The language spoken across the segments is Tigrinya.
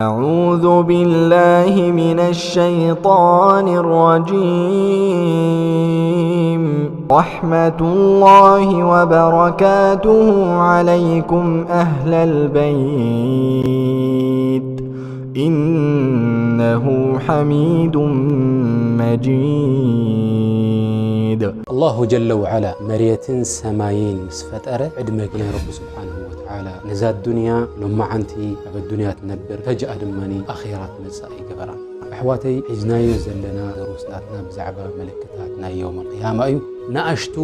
أعوذ بالله من الشيطان الرجيم. رحمة الله وبركاته عليكم أهل البيت. إنه حميد مجيد. ኣላሁ ጀለ ወዓላ መሬትን ሰማይን ምስ ፈጠረ ዕድመ ናይ ረቢ ስብሓንሁ ወተዓላ ነዛ ዱንያ ሎማዓንቲ ኣብ ኣዱንያ ትነብር ፈጅኣ ድማ ኣኼራ ትመጽእ ኣይገበራን። ኣሕዋተይ ሒዝናዮ ዘለና ደሩስ ናትና ብዛዕባ ምልክታት ናይ የውም ኣልቅያማ እዩ። ንኣሽቱ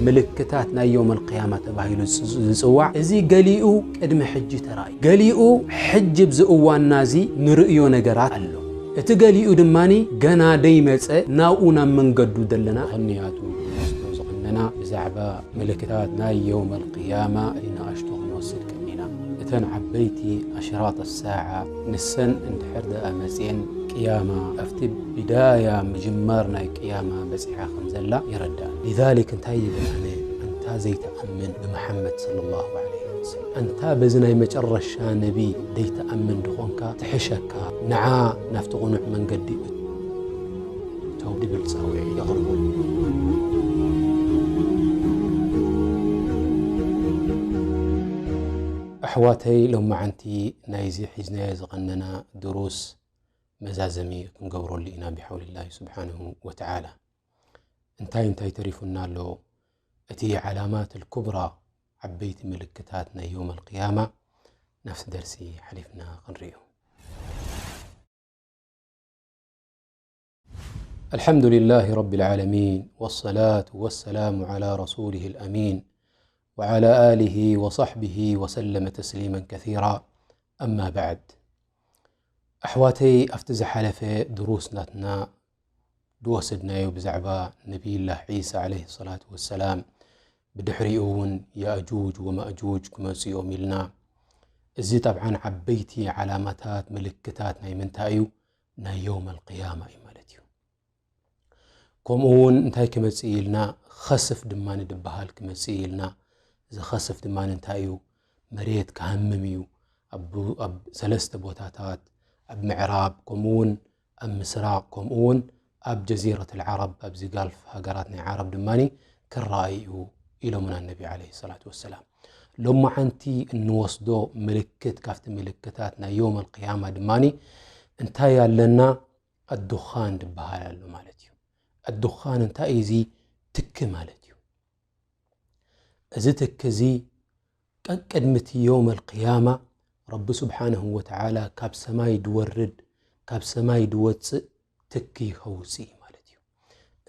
ምልክታት ናይ የውም ኣልቅያማ ተባሂሉ ዝጽዋዕ እዚ ገሊኡ ቅድሚ ሕጂ ተራእዩ፣ ገሊኡ ሕጂ ኣብዚ እዋንና እዚ ንርእዮ ነገራት ኣሎ። እቲ ገሊኡ ድማ ገና ደይመጸ ናብኡ ናብ መንገዱ ዘለና። ክንያቱ ክንወስዶ ዝቐነና ብዛዕባ ምልክታት ናይ የውም ኣልቅያማ ንኣሽቱ ክንወስድ ቀኒና። እተን ዓበይቲ ኣሽራጥ ኣሳዓ ንሰን እንድሕር ደኣ መጽየን ቅያማ ኣብቲ ብዳያ ምጅማር ናይ ቅያማ በጺሓ ከም ዘላ ይረዳእ። ሊዛሊክ እንታይ ይብል ኣነ ኣንታ ዘይትኣምን ብመሓመድ ሰለላሁ ዐለይሂ ወሰለም ኣንታ በዚ ናይ መጨረሻ ነቢ ዘይትኣምን ድኾንካ ትሕሸካ ንዓ ናብቲ ቕኑዕ መንገዲ እተው ድብል ጻውዒ የቕርቡ። ኣሕዋተይ ሎማዓንቲ ናይዚ ሒዝናዮ ዝቐነና ድሩስ መዛዘሚ ክንገብረሉ ኢና ብሓውልላሂ ስብሓንሁ ወተዓላ። እንታይ እንታይ ተሪፉና ኣሎ? እቲ ዓላማት ኣልኩብራ ዓበይቲ ምልክታት ናይ የውም ኣልቅያማ ናብቲ ደርሲ ሓሊፍና ክንርእዮ። الحمد لله رب العالمين والصلاة والسلام على رسوله الأمين وعلى آله وصحبه وسلم تسليما كثيرا. أما بعد. ኣሕዋተይ ኣብቲ ዝሓለፈ ድሩስ ናትና ዝወሰድናዮ ብዛዕባ ነቢይላህ ዒሳ ዓለይሂ ሰላቱ ወሰላም ብድሕሪኡ እውን ያእጁጅ ወማእጁጅ ክመፁ እዮም ኢልና። እዚ ጠብዓን ዓበይቲ ዓላማታት ምልክታት ናይ ምንታይ እዩ? ናይ የውም ኣልቅያማ እዩ ማለት እዩ። ከምኡ እውን እንታይ ክመጽእ ኢልና ኸስፍ ድማ ንድበሃል ክመጽእ ኢልና። እዚ ኸስፍ ድማ እንታይ እዩ? መሬት ክሃምም እዩ። ኣብ ሰለስተ ቦታታት ኣብ ምዕራብ ከምኡ እውን ኣብ ምስራቕ ከምኡ እውን ኣብ ጀዚረት ልዓረብ ኣብዚ ጋልፍ ሃገራት ናይ ዓረብ ድማ ክረኣይ እዩ ኢሎምና ነቢ ዓለይሂ ሰላቱ ወሰላም። ሎማዓንቲ እንወስዶ ምልክት ካብቲ ምልክታት ናይ የውም ኣልቅያማ ድማ እንታይ ኣለና? ኣዱኻን ዝበሃል ኣሎ ማለት እዩ። ኣዱኻን እንታይ እዩ? እዚ ትኪ ማለት እዩ። እዚ ትኪ እዚ ቀቅድሚ እቲ የውም ኣልቅያማ ረቢ ስብሓንሁ ወተዓላ ካብ ሰማይ ድወርድ ካብ ሰማይ ድወፅእ ትኪ ከውፅእ እዩ ማለት እዩ።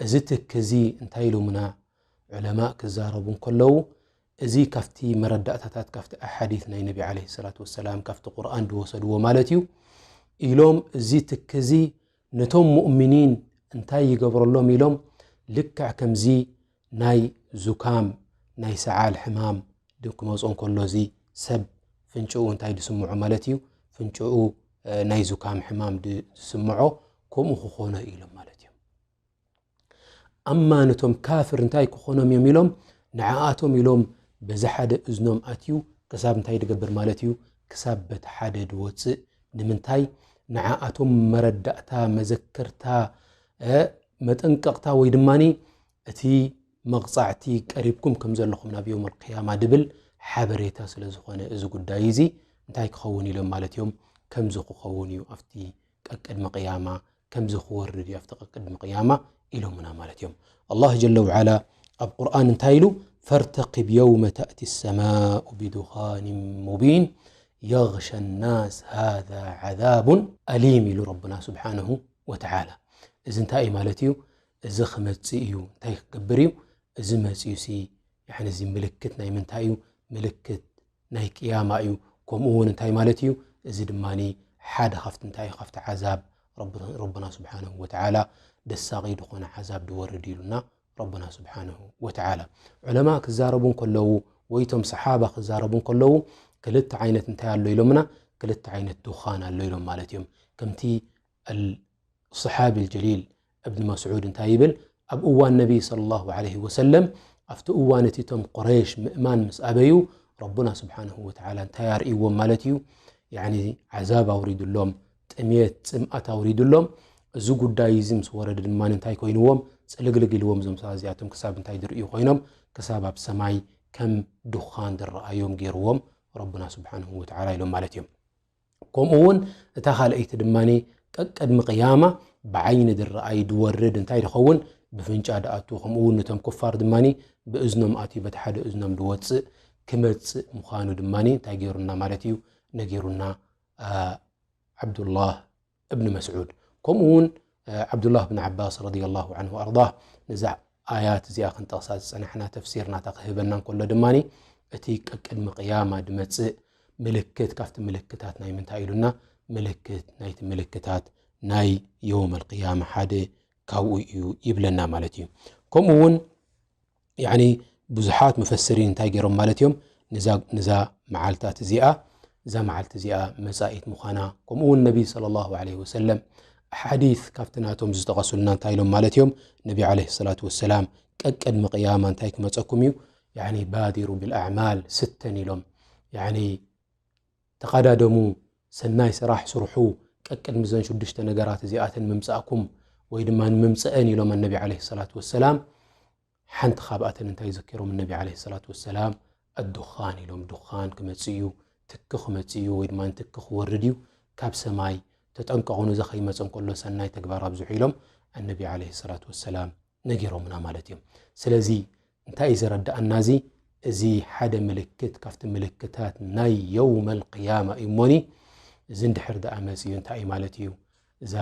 እዚ ትኪ እዚ እንታይ ኢሎምና ዑለማእ ክዛረቡ እንከለዉ፣ እዚ ካብቲ መረዳእታታት ካብቲ ኣሓዲት ናይ ነቢ ዓለይሂ ሰላቱ ወሰላም ካብቲ ቁርኣን ድወሰድዎ ማለት እዩ ኢሎም፣ እዚ ትኪ እዚ ነቶም ሙእሚኒን እንታይ ይገብረሎም ኢሎም፣ ልክዕ ከምዚ ናይ ዙካም ናይ ሰዓል ሕማም ክመጾ እንከሎ እዚ ሰብ ፍንጭኡ እንታይ ድስምዖ ማለት እዩ፣ ፍንጭኡ ናይ ዙካም ሕማም ዝስምዖ ከምኡ ክኾኖ ኢሎም ማለት እዮም። ኣማ ነቶም ካፍር እንታይ ክኾኖም እዮም ኢሎም፣ ንዓኣቶም ኢሎም በዚ ሓደ እዝኖም ኣትዩ ክሳብ እንታይ ድገብር ማለት እዩ፣ ክሳብ በቲ ሓደ ድወፅእ። ንምንታይ? ንዓኣቶም መረዳእታ፣ መዘከርታ፣ መጠንቀቕታ ወይ ድማ እቲ መቕፃዕቲ ቀሪብኩም ከም ዘለኹም ናብ ዮም ኣልቅያማ ድብል ሓበሬታ ስለ ዝኾነ እዚ ጉዳይ እዚ እንታይ ክኸውን ኢሎም ማለት እዮም፣ ከምዚ ክኸውን እዩ ኣብቲ ቀቅድሚ ቅያማ፣ ከምዚ ክወርድ እዩ ኣብቲ ቀቅድሚ ቅያማ ኢሎምና ማለት እዮም። ኣላህ ጀለ ወዓላ ኣብ ቁርኣን እንታይ ኢሉ? ፈርተቂብ የውመ ተእቲ ሰማኡ ቢዱኻን ሙቢን የግሸ ናስ ሃዛ ዓዛቡን ኣሊም ኢሉ ረብና ስብሓንሁ ወተዓላ። እዚ እንታይ እዩ ማለት እዩ? እዚ ክመጽእ እዩ። እንታይ ክገብር እዩ? እዚ መጽኡ ሲ፣ ያኒ እዚ ምልክት ናይ ምንታይ እዩ? ምልክት ናይ ቅያማ እዩ። ከምኡ እውን እንታይ ማለት እዩ? እዚ ድማ ሓደ ካብቲ እንታይ እዩ? ካብቲ ዓዛብ ረብና ስብሓንሁ ወተዓላ ደሳቒ ዝኾነ ዓዛብ ድወርድ ኢሉና ረብና ስብሓንሁ ወተዓላ። ዑለማ ክዛረቡ እንከለዉ ወይ ቶም ሰሓባ ክዛረቡ እንከለዉ ክልተ ዓይነት እንታይ ኣሎ ኢሎምና? ክልተ ዓይነት ዱኻን ኣሎ ኢሎም ማለት እዮም። ከምቲ ሰሓቢ ልጀሊል እብን መስዑድ እንታይ ይብል? ኣብ እዋን ነቢይ ሰለላሁ ዐለይሂ ወሰለም ኣብቲ እዋን እቲ እቶም ቁረይሽ ምእማን ምስ ኣበዩ ረቡና ስብሓንሁ ወተዓላ እንታይ ኣርእይዎም ማለት እዩ? ያኒ ዓዛብ ኣውሪዱሎም፣ ጥሜት፣ ጽምኣት ኣውሪዱሎም። እዚ ጉዳይ እዚ ምስ ወረደ ድማ እንታይ ኮይንዎም? ጽልግልግ ኢልዎም። እዞም ሰባት እዚኣቶም ክሳብ እንታይ ዝርእዩ ኮይኖም? ክሳብ ኣብ ሰማይ ከም ዱኻን ዝረኣዮም ገይርዎም ረቡና ስብሓንሁ ወተዓላ ኢሎም ማለት እዮም። ከምኡ እውን እታ ካልኣይቲ ድማ ቀቅድሚ ቅያማ ብዓይኒ ዝረኣይ ድወርድ እንታይ ድኸውን? ብፍንጫ ድኣቱ። ከምኡ እውን ነቶም ኩፋር ድማ ብእዝኖም ኣትዩ በቲ ሓደ እዝኖም ድወፅእ ክመፅእ ምዃኑ ድማ እንታይ ገይሩና ማለት እዩ? ነጊሩና። ዓ-፣ ዓብዱላህ እብኒ መስዑድ። ከምኡ እውን፣ እ፣ ዓብዱላህ ብን ዓባስ ረዲየላሁ ዓንሁ ወኣርዳህ ነዛ ኣያት እዚኣ ክንጠቕሳ ዝጸናሕና፣ ተፍሲር ናታ ክህበና እንከሎ ድማ፣ እቲ ቀቅድሚ ቅያማ ድመጽእ ምልክት ካብቲ ምልክታት ናይ ምንታይ ኢሉና? ምልክት ናይቲ ምልክታት ናይ የውመል ቅያማ ሓደ ካብኡ እዩ ይብለና ማለት እዩ። ከምኡ እውን ያኒ ብዙሓት ሙፈስሪን እንታይ ገይሮም ማለት እዮም? ንዛ፣ ንዛ መዓልታት እዚኣ፣ እዛ መዓልቲ እዚኣ መጻኢት ምዃና፣ ከምኡ እውን ነቢ ሰለላሁ ዐለይሂ ወሰለም ሓዲስ ካብቲ ናቶም ዝጠቐሱልና እንታይ ኢሎም ማለት እዮም? ነቢ ዐለይሂ ሰላቱ ወሰላም ቀቅድሚ ቅያማ እንታይ ክመጸኩም እዩ? ያኒ ባዲሩ ቢልኣዕማል ስተን ኢሎም። ያኒ ተቐዳደሙ፣ ሰናይ ስራሕ ስርሑ፣ ቀቅድሚ እዘን ሽዱሽተ ነገራት እዚኣተን ምምጻእኩም ወይ ድማ ንምምጸአን ኢሎም ነቢ ዐለይሂ ሰላቱ ወሰላም። ሓንቲ ካብኣተን እንታይ ዘኪሮም ነቢ ዐለይሂ ሰላቱ ወሰላም? ኣዱኻን ኢሎም። ዱኻን ክመጽእ እዩ፣ ትኪ ክመጽእ እዩ፣ ወይ ድማ ትኪ ክወርድ እዩ ካብ ሰማይ፣ ተጠንቀቑ፣ ነዚ ከይመጸ እንከሎ ሰናይ ተግባር ኣብዝሑ ኢሎም ኣነቢ ዐለይሂ ሰላቱ ወሰላም ነጊሮምና ማለት እዮም። ስለዚ እንታይ እዩ ዘረድኣና እዚ? እዚ ሓደ ምልክት ካብቲ ምልክታት ናይ የውመል ቅያማ እዩ እሞኒ፣ እዚ እንድሕር ደኣ መጽዩ እንታይ እዩ ማለት እዩ? እዛ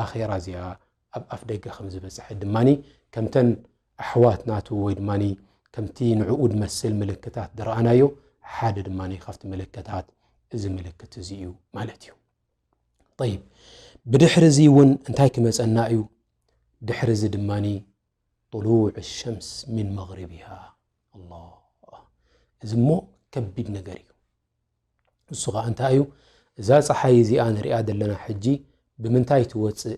ኣኼራ እዚኣ ኣብ ኣፍ ደገ ከም ዝበጽሐ ድማኒ ከምተን ኣሕዋት ናቱ ወይ ድማኒ ከምቲ ንዕኡ ድመስል ምልክታት ድረኣናዮ ሓደ ድማኒ ካብቲ ምልክታት እዚ ምልክት እዚ እዩ ማለት እዩ። ጠይብ፣ ብድሕሪ እዚ እውን እንታይ ክመጸና እዩ? ድሕሪ እዚ ድማኒ ጥሉዕ ሸምስ ሚን መግሪቢሃ። ኣላህ፣ እዚ እሞ ከቢድ ነገር እዩ። እሱ ኸዓ እንታይ እዩ? እዛ ፀሓይ እዚኣ ንሪኣ ዘለና ሕጂ ብምንታይ ትወፅእ?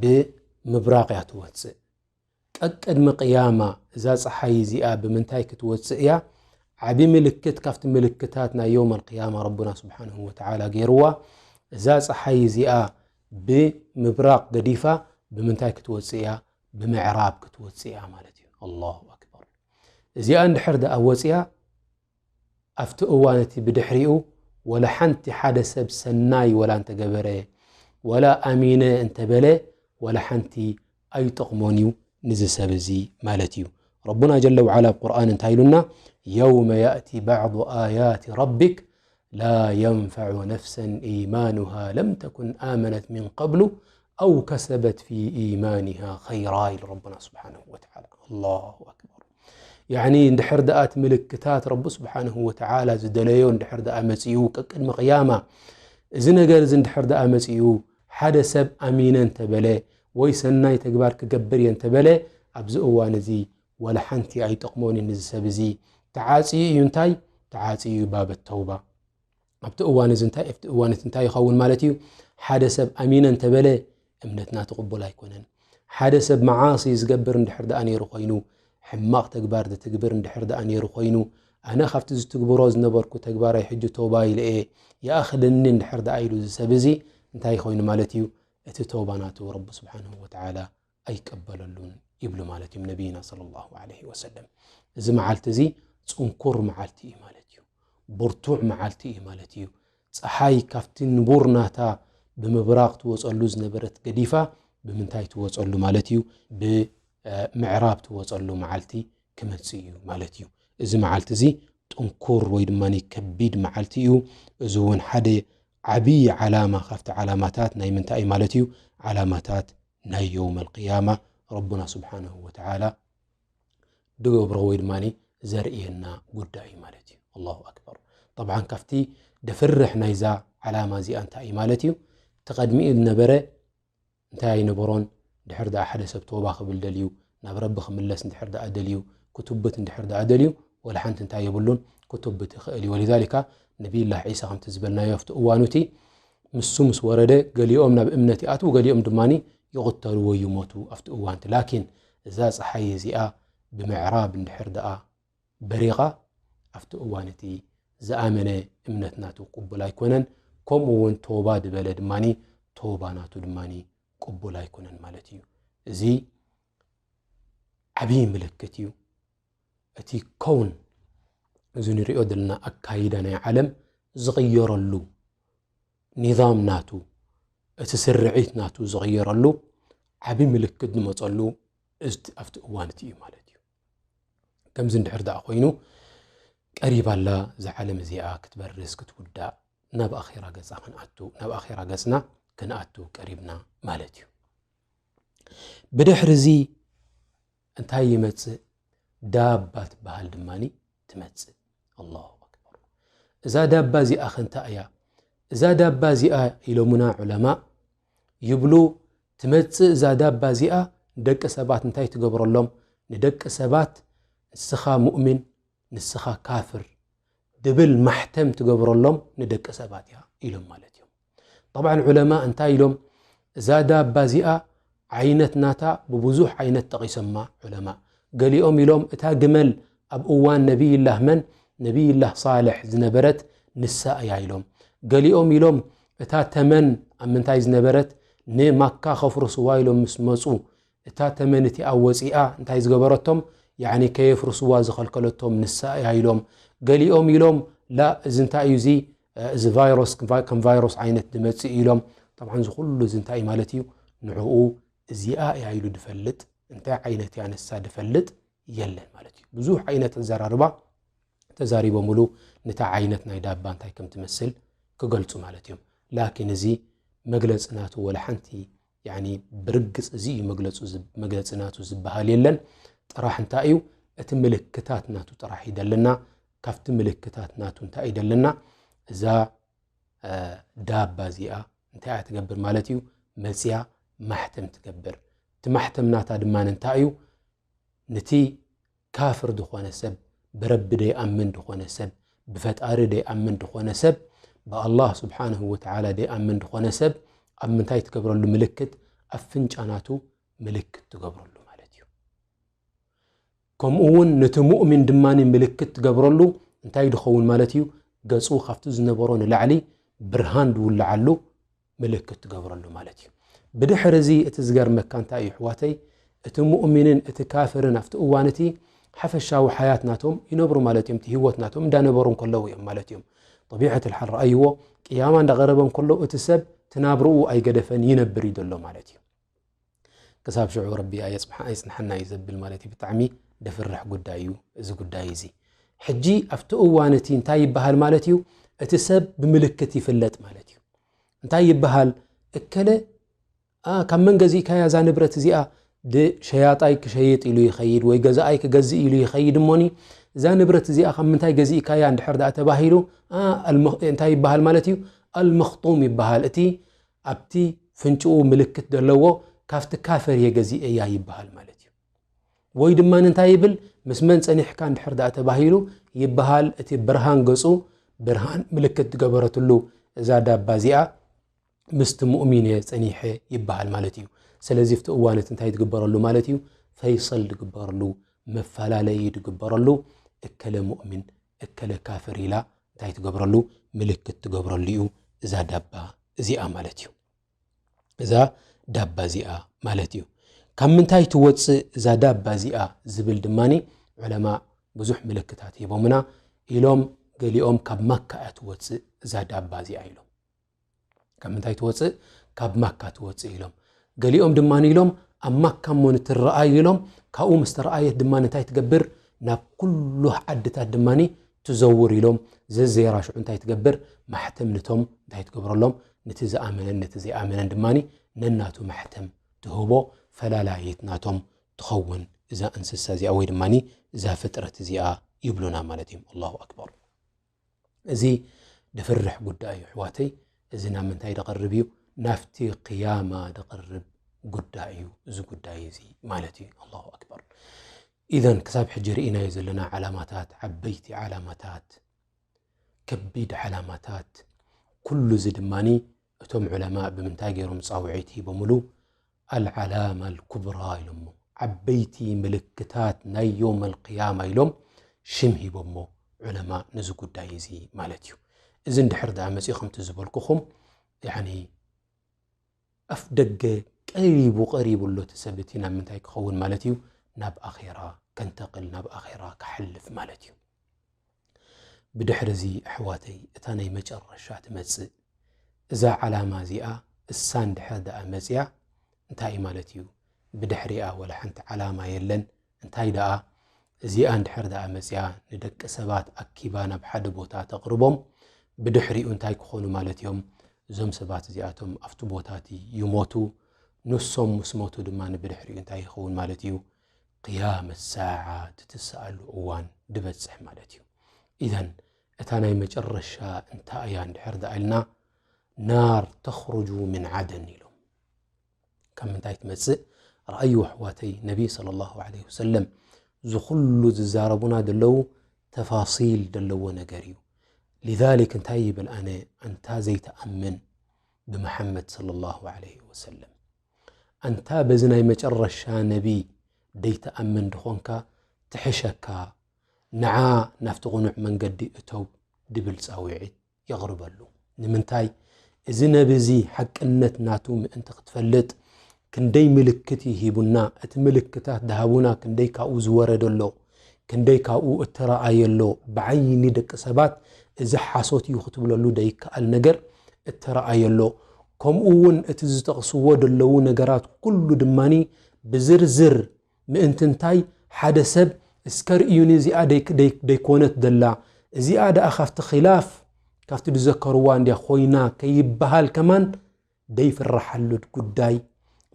ብምብራቕ እያ ትወፅእ። ቀቅድሚ ቅያማ እዛ ፀሓይ እዚኣ ብምንታይ ክትወፅእ እያ? ዓቢ ምልክት ካብቲ ምልክታት ናይ የውመል ቅያማ ረቡና ስብሓንሁ ወተዓላ ገይርዋ። እዛ ፀሓይ እዚኣ ብምብራቕ ገዲፋ ብምንታይ ክትወፅእ እያ? ብምዕራብ ክትወፅእ እያ ማለት እዩ። ኣላሁ ኣክበር። እዚኣ እንድሕር ደኣ ወፅያ፣ ኣብቲ እዋን እቲ ብድሕሪኡ ወላ ሓንቲ ሓደ ሰብ ሰናይ ወላ እንተገበረ፣ ወላ ኣሚነ እንተበለ፣ ወላ ሓንቲ ኣይጠቕሞን እዩ ንዚ ሰብ እዚ ማለት እዩ። ረቡና ጀለ ወዓላ ኣብ ቁርኣን እንታይ ኢሉና? የውመ ያእቲ ባዕዱ ኣያት ረቢክ ላ የንፈዑ ነፍሰን ኢማኑሃ ለም ተኩን ኣመነት ሚን ቀብሉ ኣው ከሰበት ፊ ኢማኒሃ ኸይራ ኢሉ ረቡና ስብሓንሁ ወተዓላ። ኣላሁ ኣክበር። ያዕኒ እንድሕር ደኣ እቲ ምልክታት ረቢ ስብሓንሁ ወተዓላ ዝደለዮ እንድሕር ደኣ መጺኡ፣ ቅቅድሚ ቅያማ እዚ ነገር እዚ እንድሕር ደኣ መጺኡ፣ ሓደ ሰብ ኣሚነ እንተበለ ወይ ሰናይ ተግባር ክገብር እየ እንተበለ፣ ኣብዚ እዋን እዚ ዋላ ሓንቲ ኣይጠቕሞን እዩ ንዚ ሰብ እዚ። ተዓጽዩ እዩ እንታይ? ተዓጽዩ እዩ ባብ ተውባ። ኣብቲ እዋን እዚ እንታይ፣ ኣብቲ እዋን እቲ እንታይ ይኸውን ማለት እዩ? ሓደ ሰብ ኣሚነ እንተበለ እምነትና ትቕቡል ኣይኮነን። ሓደ ሰብ መዓሲ ዝገብር እንድሕር ደኣ ነይሩ ኮይኑ፣ ሕማቕ ተግባር ዝትግብር እንድሕር ደኣ ነይሩ ኮይኑ፣ ኣነ ካብቲ ዝትግብሮ ዝነበርኩ ተግባራይ ሕጂ ተውባ ኢለ እየ፣ ይኣኽለኒ እንድሕር ደኣ ኢሉ እዚ ሰብ እዚ እንታይ ኮይኑ ማለት እዩ? እቲ ተውባ ናቱ ረቢ ስብሓንሁ ወተዓላ ኣይቀበለሉን ይብሉ ማለት እዮም ነቢይና ሰለላሁ ዐለይሂ ወሰለም። እዚ መዓልቲ እዚ ጽንኩር መዓልቲ እዩ ማለት እዩ። ብርቱዕ መዓልቲ እዩ ማለት እዩ። ጸሓይ ካብቲ ንቡር ናታ ብምብራቕ ትወጸሉ ዝነበረት ገዲፋ ብምንታይ ትወጸሉ ማለት እዩ? ብምዕራብ ትወጸሉ መዓልቲ ክመጽእ እዩ ማለት እዩ። እዚ መዓልቲ እዚ ጥንኩር ወይ ድማ ከቢድ መዓልቲ እዩ። እዚ እውን ሓደ ዓብዪ ዓላማ ካብቲ ዓላማታት ናይ ምንታይ እዩ ማለት እዩ? ዓላማታት ናይ የውመል ቅያማ ረቡና ስብሓንሁ ወተዓላ ድገብሮ ወይ ድማ ዘርእየና ጉዳይ እዩ ማለት እዩ። ኣላሁ ኣክበር። ጠብዓን ካብቲ ደፍርሕ ናይዛ ዓላማ እዚኣ እንታይ እዩ ማለት እዩ? እቲ ቀድሚኡ ዝነበረ እንታይ ኣይነበሮን። ድሕር ደኣ ሓደ ሰብ ተውባ ክብል ደልዩ፣ ናብ ረቢ ክምለስ እንድሕር ደኣ ደልዩ፣ ክቱብት እንድሕር ደኣ ደልዩ፣ ወላ ሓንቲ እንታይ የብሉን፣ ክቱብት ይኽእል እዩ። ወሊዛሊካ ነቢይላህ ዒሳ ከምቲ ዝበልናዮ ኣብቲ እዋኑ እቲ ንሱ ምስ ወረደ ገሊኦም ናብ እምነት ይኣትዉ፣ ገሊኦም ድማ ይቕተሉ ወይ ይሞቱ ኣብቲ እዋን እቲ። ላኪን እዛ ጸሓይ እዚኣ ብምዕራብ እንድሕር ደኣ በሪቓ ኣብቲ እዋን እቲ ዝኣመነ እምነት ናቱ ቅቡል ኣይኮነን። ከምኡ እውን ቶባ ዝበለ ድማኒ ቶባ ናቱ ድማኒ ቅቡል ኣይኮነን ማለት እዩ። እዚ ዓብዪ ምልክት እዩ። እቲ ከውን፣ እዚ ንሪኦ ዘለና ኣካይዳ ናይ ዓለም ዝቕየረሉ፣ ኒዛም ናቱ፣ እቲ ስርዒት ናቱ ዝቕየረሉ ዓቢ ምልክት ዝመጸሉ፣ እዚ ኣብቲ እዋን እቲ እዩ ማለት እዩ። ከምዚ እንድሕር ደኣ ኮይኑ፣ ቀሪባ ኣላ እዛ ዓለም እዚኣ ክትበርስ፣ ክትውዳእ፣ ናብ ኣኼራ ገጻ ክንኣቱ፣ ናብ ኣኼራ ገጽና ክንኣቱ ቀሪብና ማለት እዩ። ብድሕሪ እዚ እንታይ ይመጽእ? ዳባ ትበሃል ድማኒ ትመጽእ። ኣላሁ ኣክበር። እዛ ዳባ እዚኣ ከ እንታይ እያ? እዛ ዳባ እዚኣ ኢሎሙና ዑለማ ይብሉ፣ ትመጽእ እዛ ዳባ እዚኣ ንደቂ ሰባት እንታይ ትገብረሎም? ንደቂ ሰባት ንስኻ ሙእሚን፣ ንስኻ ካፍር ድብል ማሕተም ትገብረሎም ንደቂ ሰባት እያ ኢሎም ማለት እዮም። ጠብዓን ዑለማ እንታይ ኢሎም? እዛ ዳባ እዚኣ ዓይነት ናታ ብብዙሕ ዓይነት ጠቒሶማ ዑለማ። ገሊኦም ኢሎም እታ ግመል ኣብ እዋን ነቢይላህ መን? ነቢይላህ ሳልሕ ዝነበረት ንሳ እያ ኢሎም። ገሊኦም ኢሎም እታ ተመን ኣብ ምንታይ ዝነበረት? ንማካ ከፍርስዋ ኢሎም ምስ መጹ እታ ተመን እቲኣ ወጺኣ እንታይ ዝገበረቶም? ያዕኒ ከየፍርስዋ ዝኸልከለቶም ንሳ እያ ኢሎም። ገሊኦም ኢሎም ላ፣ እዚ እንታይ እዩ እዚ? እዚ ቫይረስ ከም ቫይ-፣ ከም ቫይረስ ዓይነት ዝመጽእ ኢሎም። ጠብዓን እዚ ኩሉ እዚ እንታይ እዩ ማለት እዩ? ንዕኡ እዚኣ እያ ኢሉ ድፈልጥ፣ እንታይ ዓይነት እያ ንሳ ድፈልጥ የለን ማለት እዩ። ብዙሕ ዓይነት ኣዘራርባ ተዛሪቦምሉ፣ ነታ ዓይነት ናይ ዳባ እንታይ ከም ትመስል ክገልጹ ማለት እዮም። ላኪን እዚ መግለጺ ናቱ ወላ ሓንቲ፣ ያኒ ብርግጽ እዚ እዩ መግለጹ ዝብ-፣ መግለጺ ናቱ ዝበሃል የለን። ጥራሕ እንታይ እዩ? እቲ ምልክታት ናቱ ጥራሕ እዩ ደለና። ካብቲ ምልክታት ናቱ እንታይ እዩ ደለና? እዛ፣ እ፣ ዳባ እዚኣ እንታይ እያ ትገብር ማለት እዩ? መጽያ ማሕተም ትገብር። እቲ ማሕተም ናታ ድማ እንታይ እዩ? ነቲ ካፍር ዝኾነ ሰብ፣ ብረቢ ደይኣምን ዝኾነ ሰብ፣ ብፈጣሪ ደይኣምን ዝኾነ ሰብ፣ ብኣላህ ስብሓንሁ ወተዓላ ደይኣምን ዝኾነ ሰብ፣ ኣብ ምንታይ ትገብረሉ ምልክት? ኣፍንጫ ናቱ ምልክት ትገብረሉ ማለት እዩ። ከምኡ እውን ነቲ ሙእሚን ድማ ምልክት ትገብረሉ እንታይ ድኸውን ማለት እዩ? ገጹ ካብቲ ዝነበሮ ንላዕሊ ብርሃን ዝውልዓሉ ምልክት ትገብረሉ ማለት እዩ። ብድሕሪ እዚ እቲ ዝገርመካ እንታይ እዩ ኣሕዋተይ? እቲ ሙእሚንን እቲ ካፍርን ኣብቲ እዋን እቲ ሓፈሻዊ ሓያት ናቶም ይነብሩ ማለት እዮም። እቲ ህይወት ናቶም እንዳነበሩ እንከለዉ እዮም ማለት እዮም። ጠቢዐት ልሓል ረኣይዎ፣ ቅያማ እንዳቐረበ እንከሎ እቲ ሰብ ትናብርኡ ኣይገደፈን ይነብር እዩ ዘሎ ማለት እዩ። ክሳብ ሽዑ ረቢ ኣየጽንሓ-፣ ኣይጽንሓና እዩ ዘብል ማለት እዩ። ብጣዕሚ ደፍርሕ ጉዳይ እዩ እዚ ጉዳይ እዚ። ሕጂ ኣብቲ እዋን እቲ እንታይ ይበሃል ማለት እዩ? እቲ ሰብ ብምልክት ይፍለጥ ማለት እዩ። እንታይ ይበሃል? እከለ፣ ኣ፣ ካብ መን ገዚእካያ እዛ ንብረት እዚኣ? ድ-፣ ሸያጣይ ክሸይጥ ኢሉ ይኸይድ ወይ ገዛኣይ ክገዝእ ኢሉ ይኸይድ እሞኒ፣ እዛ ንብረት እዚኣ ካብ ምንታይ ገዚእካያ እንድሕር ደኣ ተባሂሉ፣ ኣ፣ ኣልመኽ-፣ እንታይ ይበሃል ማለት እዩ? ኣልመኽጡም ይበሃል። እቲ ኣብቲ ፍንጭኡ ምልክት ዘለዎ ካብቲ ካፈር እየ ገዚኤያ ይበሃል ማለት እዩ። ወይ ድማ እንታይ ይብል? ምስ መን ጸኒሕካ እንድሕር ደኣ ተባሂሉ ይበሃል፣ እቲ ብርሃን ገጹ ብርሃን ምልክት ዝገበረትሉ እዛ ዳባ እዚኣ ምስቲ ሙእሚን እየ ጸኒሐ ይበሃል ማለት እዩ። ስለዚ ኣብቲ እዋን እቲ እንታይ ዝግበረሉ ማለት እዩ? ፈይሰል ዝግበረሉ፣ መፈላለዪ ዝግበረሉ፣ እከለ ሙእሚን እከለ ካፍር ኢላ እንታይ ትገብረሉ? ምልክት ትገብረሉ እዩ እዛ ዳባ እዚኣ ማለት እዩ። እዛ ዳባ እዚኣ ማለት እዩ። ካብ ምንታይ ትወጽእ እዛ ዳባ እዚኣ ዝብል ድማኒ ዑለማ ብዙሕ ምልክታት ሂቦምና ኢሎም፣ ገሊኦም ካብ ማካ እያ ትወጽእ እዛ ዳባ እዚኣ ኢሎም። ካብ ምንታይ ትወጽእ? ካብ ማካ ትወጽእ ኢሎም። ገሊኦም ድማ ኢሎም ኣብ ማካ እሞ ንትረኣይ ኢሎም፣ ካብኡ ምስ ተረኣየት ድማ እንታይ ትገብር? ናብ ኩሉ ዓድታት ድማ ትዘውር ኢሎም። ዘዘየራሽዑ እንታይ ትገብር? ማሕተም ንቶም እንታይ ትገብረሎም? ነቲ ዝኣመነን ነቲ ዘይኣመነን ድማ ነናቱ ማሕተም ትህቦ፣ ፈላላይት ናቶም ትኸውን እዛ እንስሳ እዚኣ ወይ ድማ እዛ ፍጥረት እዚኣ ይብሉና ማለት እዮም። ኣላሁ ኣክበር። እዚ ድፍርሕ ጉዳይ እዩ ኣሕዋተይ። እዚ ናብ ምንታይ ድቐርብ እዩ? ናብቲ ቅያማ ድቐርብ ጉዳይ እዩ እዚ ጉዳይ እዚ ማለት እዩ። ኣላሁ ኣክበር። ኢዘን ክሳብ ሕጂ ርኢናዮ ዘለና ዓላማታት፣ ዓበይቲ ዓላማታት፣ ከቢድ ዓላማታት፣ ኩሉ እዚ ድማኒ እቶም ዑለማ ብምንታይ ገይሮም ጻውዒት ሂቦምሉ? ኣልዓላማ ኣልኩብራ ኢሎሞ፣ ዓበይቲ ምልክታት ናይ የውም ኣልቅያማ ኢሎም ሽም ሂቦሞ ዑለማ ነዚ ጉዳይ እዚ ማለት እዩ። እዚ እንድሕር ደኣ መጺኡ ከምቲ ዝበልኩኹም ያኒ ኣፍ ደገ ቀሪቡ ቀሪቡ ኣሎ እቲ ሰብ እቲ ናብ ምንታይ ክኸውን ማለት እዩ? ናብ ኣኼራ ከንተቕል ናብ ኣኼራ ክሓልፍ ማለት እዩ። ብድሕሪ እዚ ኣሕዋተይ እታ ናይ መጨረሻ ትመጽእ። እዛ ዓላማ እዚኣ እሳ እንድሕር ደኣ መጽያ እንታይ ማለት እዩ? ብድሕሪኣ ወላ ሓንቲ ዓላማ የለን። እንታይ ደኣ እዚኣ እንድሕር ደኣ መጽያ ንደቂ ሰባት ኣኪባ ናብ ሓደ ቦታ ተቕርቦም ብድሕሪኡ እንታይ ክኾኑ ማለት እዮም? እዞም ሰባት እዚኣቶም ኣብቲ ቦታ እቲ ይሞቱ። ንሶም ምስ ሞቱ ድማ ንብድሕሪኡ እንታይ ይኸውን ማለት እዩ? ቅያመት ሳዓ ትትሰኣሉ እዋን ድበጽሕ ማለት እዩ። ኢዘን እታ ናይ መጨረሻ እንታይ እያ እንድሕር ደኣ ኢልና ናር ተኽርጁ ምን ዓደን ኢሎም ካብ ምንታይ ትመጽእ? ረኣዩ ኣሕዋተይ ነቢ صلى الله عليه وسلم ዝኹሉ ዝዛረቡና ዘለዉ ተፋሲል ዘለዎ ነገር እዩ። لذلك እንታይ ይብል ኣነ ኣንታ ዘይተኣምን ብመሓመድ صلى الله عليه وسلم ኣንታ በዚ ናይ መጨረሻ ነቢ ደይተኣምን ድኾንካ ትሕሸካ ንዓ ናብቲ ቕኑዕ መንገዲ እተው ድብል ጻውዒት የቕርበሉ። ንምንታይ? እዚ ነቢ እዚ ሓቅነት ናቱ ምእንቲ ክትፈልጥ ክንደይ ምልክት እዩ ሂቡና። እቲ ምልክታት ድሃቡና ክንደይ ካብኡ ዝወረደ ኣሎ፣ ክንደይ ካብኡ እተረኣየ ኣሎ። ብዓይኒ ደቂ ሰባት እዚ ሓሶት እዩ ክትብለሉ ደይከኣል ነገር እተረኣየ ኣሎ። ከምኡ እውን እቲ ዝጠቕስዎ ደለዉ ነገራት ኩሉ ድማኒ ብዝርዝር ምእንቲ እንታይ ሓደ ሰብ እስከ ርእዩኒ እዚኣ ደይኮነት ደላ እዚኣ ደኣ ካብቲ ኪላፍ ካብቲ ዝዘከርዋ እንድያ ኮይና ከይበሃል ከማን ደይፍረሓሉ ጉዳይ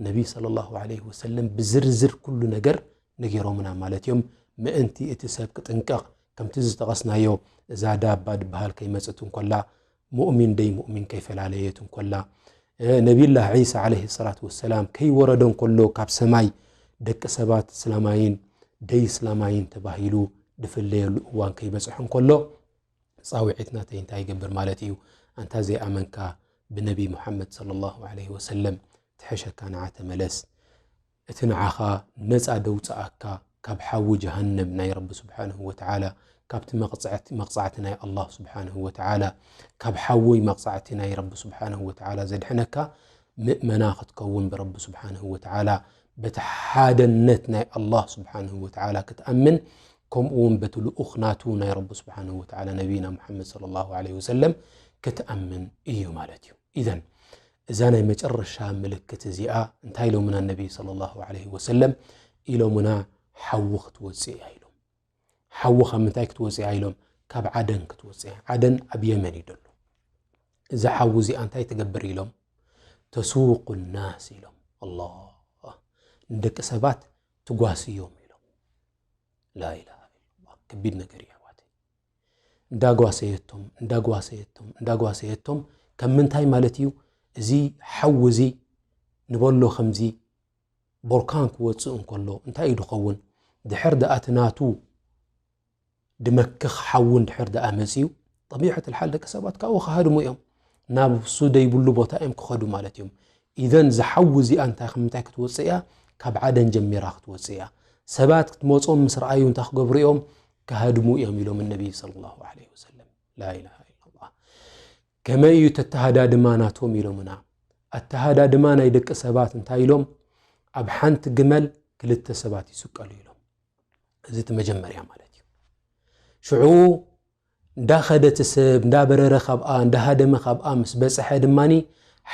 ነቢ صلى الله عليه وسلم ብዝርዝር ኩሉ ነገር ነጊሮምና ማለት እዮም። ምእንቲ እቲ ሰብ ክጥንቀቕ ከምቲ ዝጠቐስናዮ እዛ ዳባ ድበሃል ከይመጽት እንኮላ ሙእሚን ደይ ሙእሚን ከይፈላለየት እንኮላ ነቢዩላህ ዒሳ ዓለይሂ ሰላቱ ወሰላም ከይወረደ እንኮሎ ካብ ሰማይ ደቂ ሰባት እስላማይን ደይ እስላማይን ተባሂሉ ድፍለየሉ እዋን ከይበጽሐ እንኮሎ ጻውዒት ናተይ እንታይ ይገብር ማለት እዩ? ኣንታ ዘይኣመንካ ብነቢ ሙሓመድ صلى الله عليه وسلم ትሕሸካ ንዓ ተመለስ። እቲ ንዓኻ ነጻ ደውጽኣካ ካብ ሓዊ ጀሃነም ናይ ረቢ ስብሓንሁ ወተዓላ ካብቲ መቕጻዕቲ ናይ ኣላህ ስብሓንሁ ወተዓላ ካብ ሓዊ መቕጻዕቲ ናይ ረቢ ስብሓንሁ ወተዓላ ዘድሕነካ ምእመና ክትከውን ብረቢ ስብሓንሁ ወተዓላ በቲ ሓደነት ናይ ኣላህ ስብሓንሁ ወተዓላ ክትኣምን ከምኡ እውን በቲ ልኡኽ ናቱ ናይ ረቢ ስብሓንሁ ወተዓላ ነቢይና ሙሓመድ صلى الله عليه وسلم ክትኣምን እዩ ማለት እዩ። ኢዘን እዛ ናይ መጨረሻ ምልክት እዚኣ እንታይ ኢሎምና ነቢ صلى الله عليه وسلم ኢሎምና ሓዊ ክትወፅእ እያ ኢሎም። ሓዊ ካብ ምንታይ ክትወፅእ እያ ኢሎም? ካብ ዓደን ክትወፅእ እያ። ዓደን ኣብ የመን እዩ ዘሎ። እዛ ሓዊ እዚኣ እንታይ ትገብር ኢሎም? ተሱቁ ናስ ኢሎም። ኣላ ንደቂ ሰባት ትጓስዮም ኢሎም። ላኢላሃ ኢላላህ ከቢድ ነገር እዩ ኣሕዋተይ። እንዳጓሰየቶም እንዳጓሰየቶም እንዳጓሰየቶም ከም ምንታይ ማለት እዩ? እዚ ሓዊ እዚ ንበሎ ከምዚ ቦርካን ክወፅእ እንከሎ እንታይ እዩ ድኸውን? ድሕር ደኣ እቲ ናቱ ድመክኽ ሓዊ እንድሕር ደኣ መፅዩ ጠቢዐት ልሓል ደቂ ሰባት ካብኡ ክሃድሙ እዮም። ናብ እሱ ደይብሉ ቦታ እዮም ክኸዱ ማለት እዮም። ኢዘን ዝሓዊ እዚኣ እንታይ ከምንታይ ክትወፅእ እያ? ካብ ዓደን ጀሚራ ክትወፅእ እያ። ሰባት ክትመፆም ምስ ረኣዩ እንታይ ክገብሩ እዮም? ክሃድሙ እዮም ኢሎም ነቢይ صلى الله عليه وسلم። ላኢላሃ ኢላላህ። ከመይ እዩ ተተሃዳድማ ናቶም ኢሎምና? ኣተሃዳድማ ናይ ደቂ ሰባት እንታይ ኢሎም? ኣብ ሓንቲ ግመል ክልተ ሰባት ይስቀሉ ኢሎም። እዚ እቲ መጀመርያ ማለት እዩ። ሽዑ እንዳኸደ እቲ ሰብ እንዳበረረ ካብኣ እንዳሃደመ ካብኣ ምስ በፅሐ ድማኒ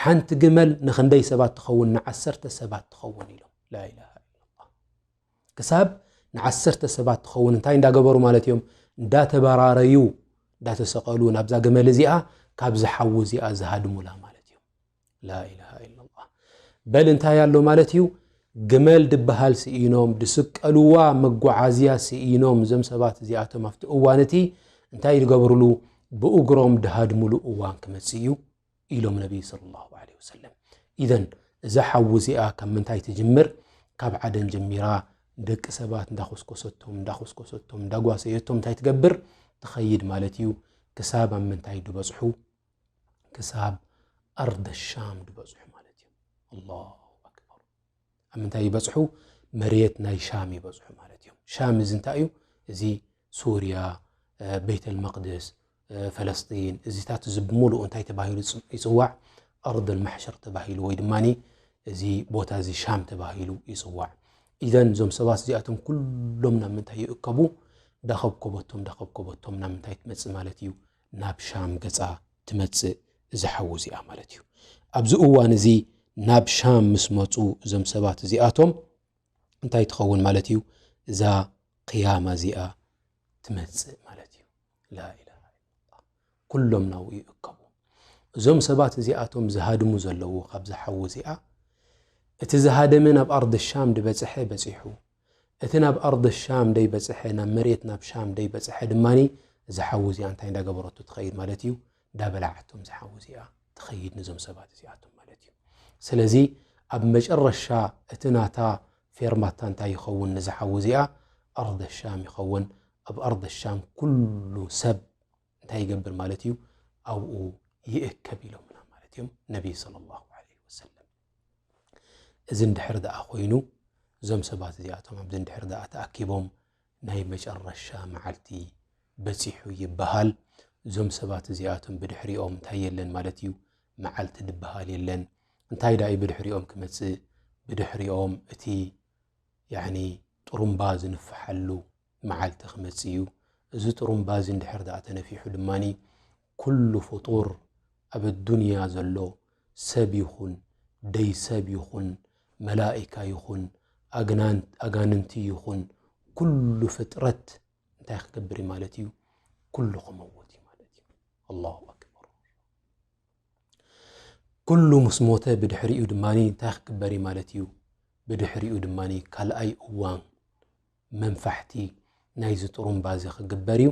ሓንቲ ግመል ንክንደይ ሰባት ትኸውን? ንዓሰርተ ሰባት ትኸውን ኢሎም። ላኢላሃ ኢላላህ። ክሳብ ንዓሰርተ ሰባት ትኸውን እንታይ እንዳገበሩ ማለት እዮም? እንዳተበራረዩ እንዳተሰቐሉ ናብዛ ገመል እዚኣ ካብዚ ሓዊ እዚኣ ዝሃድሙላ ማለት እዮም። ላኢላሃ ኢላላህ። በል እንታይ ኣሎ ማለት እዩ? ግመል ድበሃል ስኢኖም ድስቀልዋ መጓዓዝያ ስኢኖም እዞም ሰባት እዚኣቶም ኣብቲ እዋን እቲ እንታይ ዝገብርሉ? ብእግሮም ድሃድሙሉ እዋን ክመፅእ እዩ ኢሎም ነቢይ صلى الله عليه وسلم። ኢዘን እዛ ሓዊ እዚኣ ካብ ምንታይ ትጅምር? ካብ ዓደን ጀሚራ ደቂ ሰባት እንዳኾስኮሰቶም እንዳኾስኮሰቶም እንዳጓሰየቶም እንታይ ትገብር? ትኸይድ ማለት እዩ። ክሳብ ኣብ ምንታይ ድበፅሑ? ክሳብ ኣርደ ሻም ድበፅሑ ማለት እዩ። ኣላሁ ኣክበር። ኣብ ምንታይ ይበፅሑ? መሬት ናይ ሻም ይበፅሑ ማለት እዮም። ሻም እዚ እንታይ እዩ? እዚ ሱርያ፣ ቤተል መቅድስ፣ ፈለስጢን፣ እዚታት እዚ ብምሉኡ እንታይ ተባሂሉ ይጽዋዕ? ኣርደል ማሕሸር ተባሂሉ ወይ ድማ እዚ ቦታ እዚ ሻም ተባሂሉ ይጽዋዕ። ኢዘን እዞም ሰባት እዚኣቶም ኩሎም ናብ ምንታይ ይእከቡ? ዳኸብኮበቶም ዳኸብኮበቶም ናብ ምንታይ ትመጽእ ማለት እዩ? ናብ ሻም ገጻ ትመጽእ እዛ ሓዊ እዚኣ ማለት እዩ። ኣብዚ እዋን እዚ ናብ ሻም ምስ መጹ እዞም ሰባት እዚኣቶም እንታይ ትኸውን ማለት እዩ? እዛ ቅያማ እዚኣ ትመጽእ ማለት እዩ። ላኢላሃ ኢላላህ። ኩሎም ናብኡ ይእከቡ። እዞም ሰባት እዚኣቶም ዝሃድሙ ዘለዉ ካብዛ ሓዊ እዚኣ፣ እቲ ዝሃደመ ናብ ኣርድ ሻም ድበጽሐ በጺሑ፣ እቲ ናብ ኣርድ ሻም ደይበጽሐ፣ ናብ መሬት ናብ ሻም ደይበጽሐ ድማኒ፣ እዛ ሓዊ እዚኣ እንታይ እንዳገበረቱ ትኸይድ ማለት እዩ? እንዳበላዓቶም እዛ ሓዊ እዚኣ ትኸይድ ነዞም ሰባት እዚኣቶም ማለት እዩ። ስለዚ ኣብ መጨረሻ እቲ ናታ ፌርማታ እንታይ ይኸውን? ነዚ ሓዊ እዚኣ ኣርደ ሻም ይኸውን። ኣብ ኣርደ ሻም ኩሉ ሰብ እንታይ ይገብር ማለት እዩ? ኣብኡ ይእከብ ኢሎምና ማለት እዮም ነቢይ ሰለላሁ ዐለይሂ ወሰለም። እዚ እንድሕር ደኣ ኮይኑ እዞም ሰባት እዚኣቶም ኣብዚ እንድሕር ደኣ ተኣኪቦም ናይ መጨረሻ መዓልቲ በጺሑ ይበሃል። እዞም ሰባት እዚኣቶም ብድሕሪኦም እንታይ የለን ማለት እዩ? መዓልቲ ድበሃል የለን። እንታይ ደኣ እዩ ብድሕሪኦም ክመጽእ? ብድሕሪኦም እቲ ያኒ ጥሩምባ ዝንፍሓሉ መዓልቲ ክመጽእ እዩ። እዚ ጥሩምባ እዚ እንድሕር ደኣ ተነፊሑ ድማኒ ኩሉ ፍጡር ኣብ ኣዱንያ ዘሎ ሰብ ይኹን ደይ ሰብ ይኹን መላኢካ ይኹን ኣግናን-፣ ኣጋንንቲ ይኹን ኩሉ ፍጥረት እንታይ ክገብር እዩ ማለት እዩ? ኩሉ ክመውት እዩ ማለት እዩ። ኣላሁ ኣክበር። ኩሉ ምስ ሞተ ብድሕሪኡ ድማኒ እንታይ ክግበር እዩ ማለት እዩ? ብድሕሪኡ ድማኒ ካልኣይ እዋን መንፋሕቲ ናይዚ ጥሩምባ እዚ ክግበር እዩ።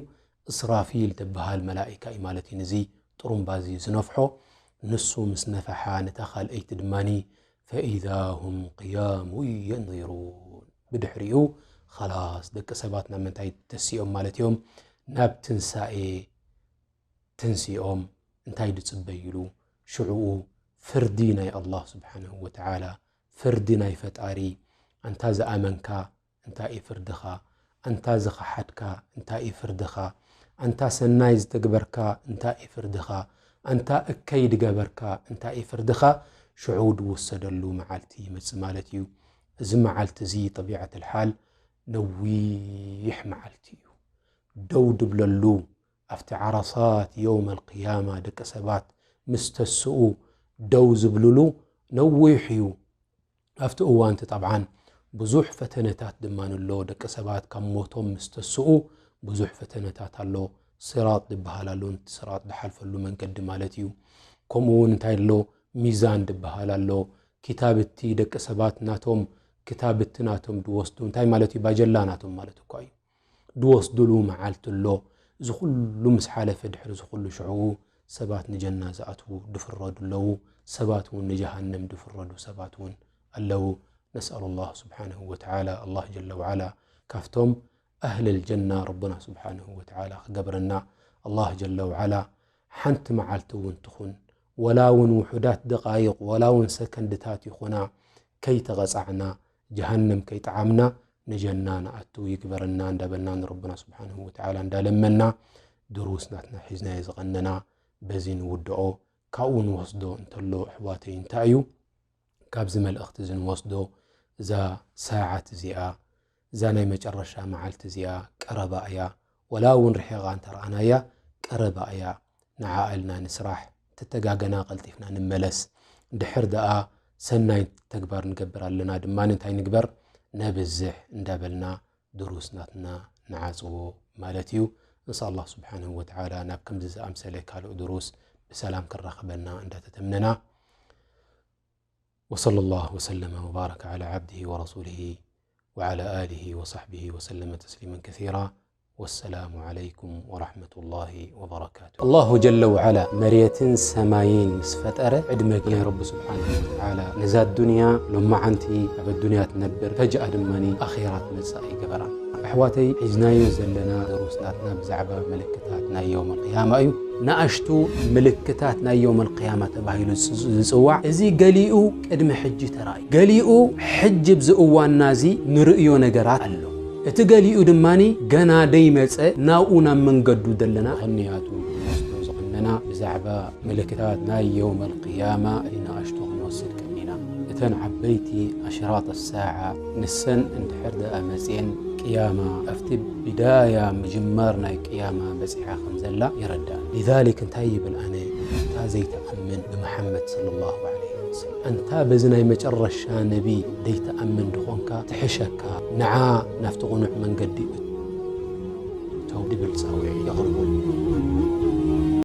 እስራፊል ዝበሃል መላኢካ እዩ ማለት እዩ። ነዚ ጥሩምባ እዚ ዝነፍሖ ንሱ ምስ ነፈሓ ነታ ካልኣይቲ ድማኒ ፈኢዛ ሁም ቅያሙ የንظሩን። ብድሕሪኡ ኸላስ ደቂ ሰባት ናብ ምንታይ ተሲኦም ማለት እዮም? ናብ ትንሳኤ ትንሲኦም እንታይ ድጽበይሉ? ሽዑኡ ፍርዲ ናይ ኣላህ ስብሓንሁ ወተዓላ፣ ፍርዲ ናይ ፈጣሪ፣ ኣንታ ዝኣመንካ እንታይ እዩ ፍርድኻ? ኣንታ ዝኸሓድካ እንታይ እዩ ፍርድኻ? ኣንታ ሰናይ ዝተግበርካ እንታይ እዩ ፍርድኻ? ኣንታ እከይ ድገበርካ እንታይ እዩ ፍርድኻ? ሽዑ ድውሰደሉ መዓልቲ ይመጽእ ማለት እዩ። እዚ መዓልቲ እዚ ጠቢዓት ልሓል ነዊሕ መዓልቲ እዩ። ደው ድብለሉ ኣብቲ ዓረሳት የውም ኣልቅያማ ደቂ ሰባት ምስ ተስኡ ደው ዝብልሉ ነዊሕ እዩ። ኣብቲ እዋንቲ ጠብዓን ብዙሕ ፈተነታት ድማ ኣሎ። ደቂ ሰባት ካብ ሞቶም ምስ ተስኡ ብዙሕ ፈተነታት ኣሎ። ስራጥ ዝበሃል ኣሎ፣ ነቲ ስራጥ ዝሓልፈሉ መንገዲ ማለት እዩ። ከምኡ እውን እንታይ ኣሎ? ሚዛን ዝበሃል ኣሎ። ክታብቲ ደቂ ሰባት ናቶም፣ ክታብቲ ናቶም ድወስዱ እንታይ ማለት እዩ? ባጀላ ናቶም ማለት እኳ እዩ። ድወስዱሉ መዓልቲ ኣሎ። እዚ ኩሉ ምስ ሓለፈ ድሕሪ እዚ ኩሉ ሽዕኡ ሰባት ንጀና ዝኣትዉ ድፍረዱ ኣለዉ። ሰባት እውን ንጀሃነም ድፍረዱ ሰባት እውን ኣለዉ። ነስኣሉ ላህ ስብሓንሁ ወተዓላ፣ ኣላህ ጀለ ወዓላ ካብቶም ኣህለል ጀና ረቡና ስብሓንሁ ወተዓላ ክገብረና። ኣላህ ጀለ ወዓላ ሓንቲ መዓልቲ እውን ትኹን፣ ወላ እውን ውሑዳት ደቃይቕ፣ ወላ እውን ሰከንድታት ይኹና፣ ከይተቐጻዕና፣ ጀሃነም ከይጠዓምና፣ ንጀና ንኣቱ ይግበረና እንዳበልና ንረቡና ስብሓንሁ ወተዓላ እንዳለመና፣ ድሩስ ናትና ሒዝናዮ ዝቐነና በዚ ንውድኦ። ካብኡ ንወስዶ እንተሎ ኣሕዋተይ እንታይ እዩ? ካብዚ መልእኽቲ እዚ ንወስዶ፣ እዛ ሳዓት እዚኣ፣ እዛ ናይ መጨረሻ መዓልቲ እዚኣ ቀረባ እያ። ወላ እውን ርሒቓ እንተረኣናያ ቀረባ እያ። ንዓ ኢልና ንስራሕ፣ ተተጋገና ቀልጢፍና ንመለስ። እንድሕር ደኣ ሰናይ ተግባር ንገብር ኣለና ድማ እንታይ ንግበር? ነብዝሕ እንዳበልና ድሩስ ናትና ንዓጽዎ ማለት እዩ። እንሻ ኣላህ ስብሓንሁ ወተዓላ ናብ ከምዚ ዝኣምሰለ ካልእ ድሩስ ብሰላም ክራኸበና እንዳተተምነና። وصلى الله وسلم وبارك على عبده ورسوله وعلى آله وصحبه وسلم تسليما كثيرا. والسلام عليكم ورحمة الله وبركاته. ኣላሁ ጀለ ወዓላ መሬትን ሰማይን ምስ ፈጠረ ዕድመ ገይሩ ረቢ ስብሓንሁ ወተዓላ ነዛ ዱንያ ሎማዓንቲ ኣብ ኣዱንያ ትነብር፣ ፈጅኣ ድማ ኣኼራ ትመጽእ ኣይገበራን። ኣሕዋተይ፣ ሒዝናዮ ዘለና ድሩስ ናትና ብዛዕባ ምልክታት ናይ የውም ኣልቅያማ እዩ። ንኣሽቱ ምልክታት ናይ የውም ኣልቅያማ ተባሂሉ ዝጽ-፣ ዝጽዋዕ፣ እዚ ገሊኡ ቅድሚ ሕጂ ተራእዩ፣ ገሊኡ ሕጂ ኣብዚ እዋንና እዚ ንርእዮ ነገራት ኣሎ። እቲ ገሊኡ ድማ ገና ደይመጸ ናብኡ ናብ መንገዱ ዘለና። ክንያቱ ንወስዶ ዝቕነና ብዛዕባ ምልክታት ናይ የውመል ቅያማ ንኣሽቱ ክንወስድ ቀኒና። እተን ዓበይቲ ኣሽራጥ ሳዓ ንሰን እንድሕር ደኣ መጽየን ቅያማ ኣብቲ ብዳያ ምጅማር ናይ ቅያማ በጺሓ ከም ዘላ የረዳእ። ሊዛሊክ እንታይ ይብል ኣነ እታ ዘይትኣምን ብመሓመድ ሰለላሁ ዐለይሂ ወሰለም ኣንታ በዚ ናይ መጨረሻ ነቢ ዘይትኣምን ድኾንካ ትሕሸካ ንዓ ናብቲ ቕኑዕ መንገዲ እተው ድብል ጻውዒ የቕርቡ።